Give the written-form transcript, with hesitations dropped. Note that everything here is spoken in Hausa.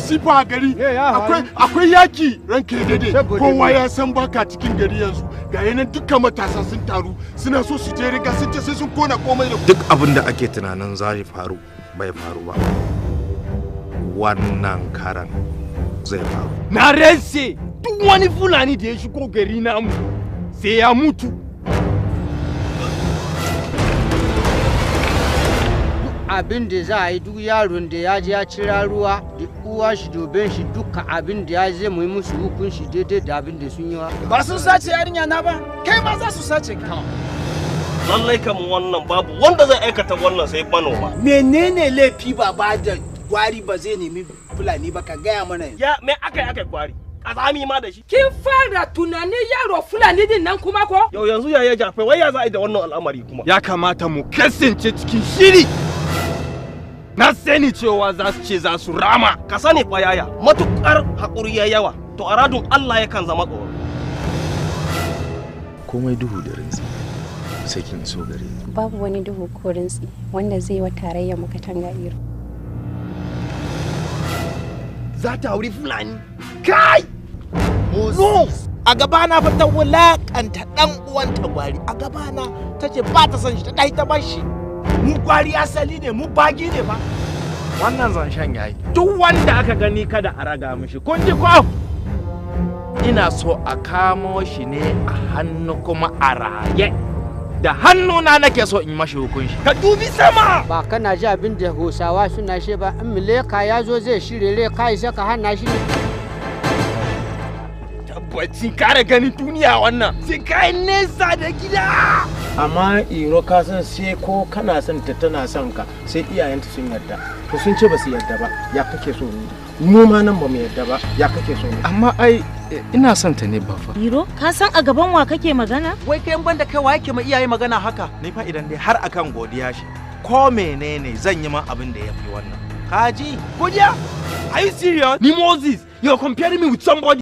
Masifa a gari. Akwai yaki, ranka ya dade. Kowa ya san baka cikin gari yanzu. Ga yanan dukkan matasa sun taru, suna so su je riga, sun ce sai sun kona komai da duk abin da ake tunanin zai faru bai faru ba. Wannan karan zai faru. Na rantse, duk wani Fulani da ya shigo gari namu sai ya mutu. Abin da za a yi, duk yaron da ya je ya cira ruwa da uwa shi doben shi, duka abin da ya zai mu yi musu hukunci daidai da abin da sun yi wa. Ba sun sace yarinya na ba, kai ma za su sace ka. Lallai kam wannan babu wanda zai aikata wannan sai manoma. Menene laifi ba ba da gwari ba zai nemi Fulani ba, ka gaya mana yanzu? Ya me aka yi aka yi gwari? Kazami ma da shi. Kin fara tunanin yaro Fulani din nan kuma ko? Yau yanzu yaya Jafe, wai ya za a yi da wannan al'amari kuma? Ya kamata mu kasance cikin shiri. Na sani cewa za su ce za su rama. Ka sani fa yaya, matukar haƙuri ya yawa, to aradun Allah yakan zama tsoro. Komai duhu da rintsi sai kin iso gare ni. Babu wani duhu ko rintsi wanda zai wa tarayya mu katanga iro. Za ta auri Fulani. Kai! No! A gabana fa ta wulakanta dan uwanta gwari. A gabana ta ce ba ta son shi, ta dai ta bar shi. Mu gwari asali ne, mu bagi ne ba. Wannan zancen yayi. Duk wanda aka gani kada a raga mishi. Kun ji ko? Ina so a kamo shi ne a hannu kuma a raye. Da hannuna nake so in mashi hukunci. Ka dubi sama! Ba kana ji abin da Hausawa suna she ba, in mileka ya zo zai shirye le ka isa ka hana shi ne. Tabbacin kare ganin duniya wannan sai kai nesa da gida. Amma Iro, ka san sai ko kana son ta tana son ka, sai iyayenta sun yarda. To sun ce ba su yarda ba, ya kake so ni? Mu ma nan ba mu yarda ba, ya kake so ni? Amma ai ina son ta ne bafa. Iro, ka san a gaban wa kake magana? Wai kai ban da kai wa yake ma iyaye magana haka? Ni fa idan dai har akan godiya shi, ko menene zan yi ma abin da ya fi wannan. Kaji? Godiya? Are you serious? Ni Moses, you're comparing me with somebody.